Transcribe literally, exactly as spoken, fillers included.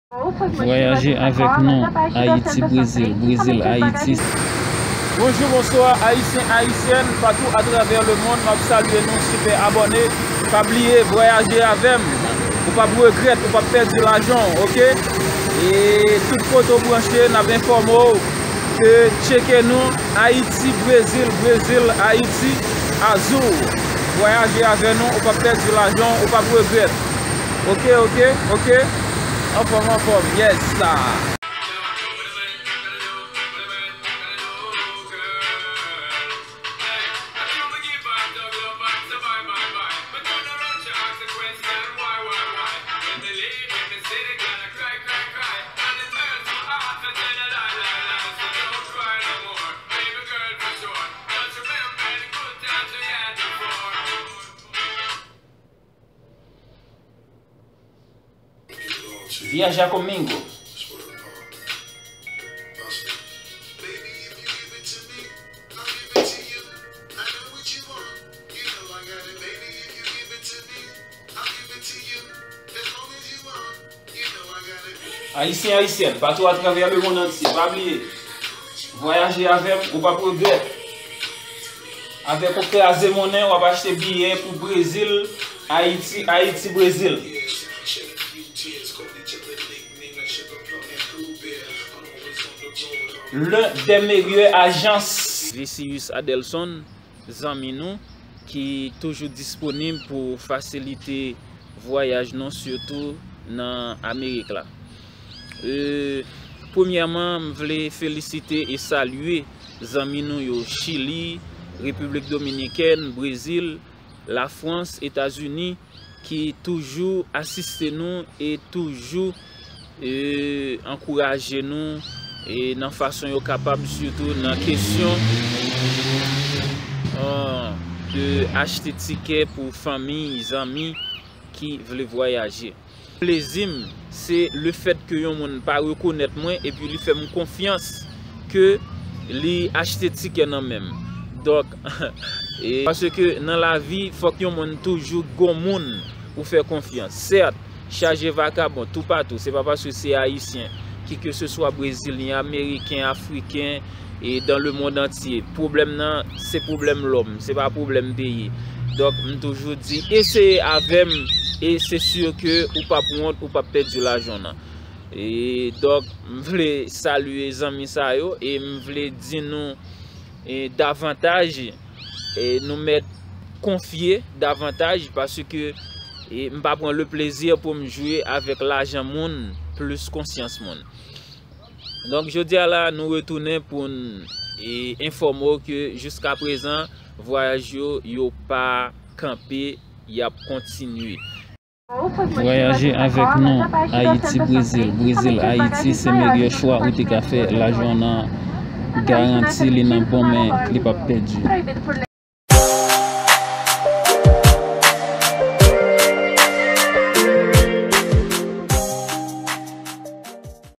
Vwayaje avèk nou, Ayiti, Brezil, Brezil, Ayiti. Bonjou, bonswa, Ayisyen, Ayisyèn, patou atravè lemonn, m ap salye nou, sipè abòne. Pa bliye, vwayaje avè m. Ou p ap regrèt, ou p ap pèdi lajan w, oke? E tout kote w branche, n ap enfòme w ke tcheke nou, Ayiti, Brezil, Brezil, Ayiti, azou. Vwayaje avè nou, ou p ap pèdi lajan w, ou p ap regrèt. Oke, oke, oke. Anfòm, anfòm, yes, sa. Viaja comigo. Ayisyen, Ayisyèn, patou atravè lemonn antye, pa bliye, vwayaje avè m, ou p ap regrèt. Avèk yon kraze monnen, w ap achte biyè pou Brezil, Ayiti, Ayiti, Brezil. L'un des meilleurs agences. Vicius Adelson, zanmi nou, ki toujou disponib pou fasilite vwayaj nou, sitou nan Amerik la. E, premyèman, m vle felisite e salye zanmi nou yo Chili, Repiblik Dominikèn, Brezil, Lafrans, Etazini, ki toujou asiste nou e toujou, e, ankouraje nou, e, nan fason yo kapab, sitou nan kesyon, e, de achte tikè pou fanmi, zanmi ki vle vwayaje. Plezi m, se lefèt ke yon moun pa rekonèt mwen epi li fè m konfyans ke li achte tikè nan men m. Donk, e, paske nan lavi, fòk yon moun toujou gon moun ou fè konfyans. Sèt, chaje vakabon toupatou. Se pa paske se Ayisyen, ki ke se swa Brezilyen, Ameriken, Afriken, e dans le monde entier. Pwoblèm nan, se pwoblèm lòm, se pa pwoblèm peyi. Donk, m toujou di, eseye avè m, e se si ke ou p ap wont, ou p ap pèdi lajan w nan. E donk, m vle salye zanmi sa yo, e m vle di nou, e, davantaj, e nou mèt konfye davantaj, paske, e, m pa pran le plezi pou m jwe avèk lajan moun plis konsyans moun. Donk, jodi a la, nou retounen pou n, e, enfòme w ke jiska prezan, vwayaj yo, yo pa kanpe, y ap kontinye. Vwayaje avèk nou, Ayiti, Brezil, Brezil, Ayiti, se meyè chwa ou te ka fè. Lajan w nan garanti, li nan bon men, li p ap pèdi.